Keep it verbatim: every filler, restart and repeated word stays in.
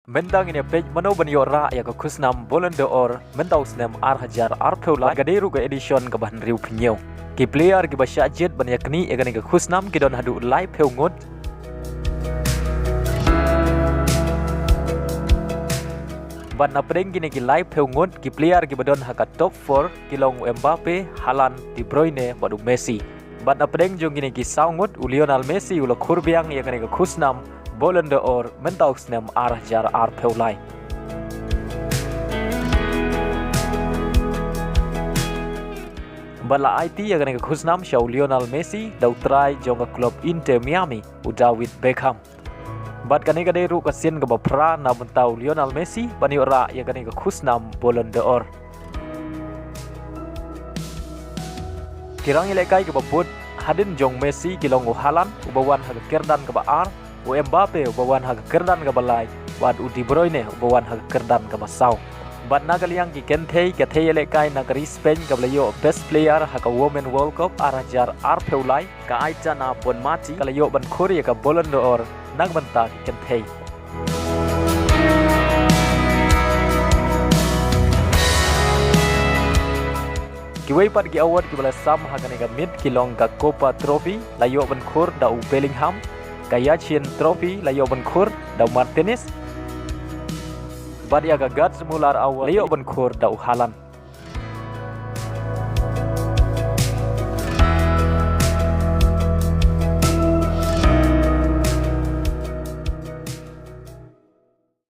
Mynta ngin ïa peit mano ban ïoh rah ïa ka khusnam Ballon d'Or mynta u snem ar hajar arphew lai, ka dei ruh ka edition kaba hynriew phew hynñiew. Ki player kiba shah jied ban ïa knieh ïa kane ka khusnam ki don haduh laiphew ngut. Bad na pdeng kine ki laiphew ngut, ki player kiba don ha ka top four ki long u Mbappe, Haaland, De Bruyne bad u Messi. Bad na pdeng jong kine ki saw ngut, u Lionel Messi u la khur biang ïa kane ka khusnam Ballon d'Or mynta u snem ar hajar arphew lai. Bad la aiti ïa kane ka khusnam sha u Lionel Messi da u trai jong ka club Inter Miami, u David Beckham. Bad kane ka dei ruh ka sien kaba phra na bynta u Lionel Messi ban ïoh rah ïa kane ka khusnam Ballon d'Or. Ki rangïalehkai kiba bud hadien jong Messi ki long u Haaland uba wan ha ka kyrdan kaba ar, u Mbappe uba wan ha ka kyrdan kaba lai, bad u De Bruyne uba wan ha ka kyrdan kaba saw. Bad na ka liang ki kynthei, ka thei ïalehkai na ka ri Spain kaba la ïoh Best Player ha ka Women World Cup ar hajar arphew lai, ka Aitana Bonmati, ka la ïoh ban khur ïa ka Ballon d'Or na ka bynta ki kynthei. Kiwei pat ki award kiba la sam ha kane ka miet ki long ka Copa Trophy, la ïoh ban khur da u Bellingham, ka Yachine Trophy la ïoh ban khur da u Martinez, bad ïa ka Gerd Müller Award la ïoh ban khur da u Haaland.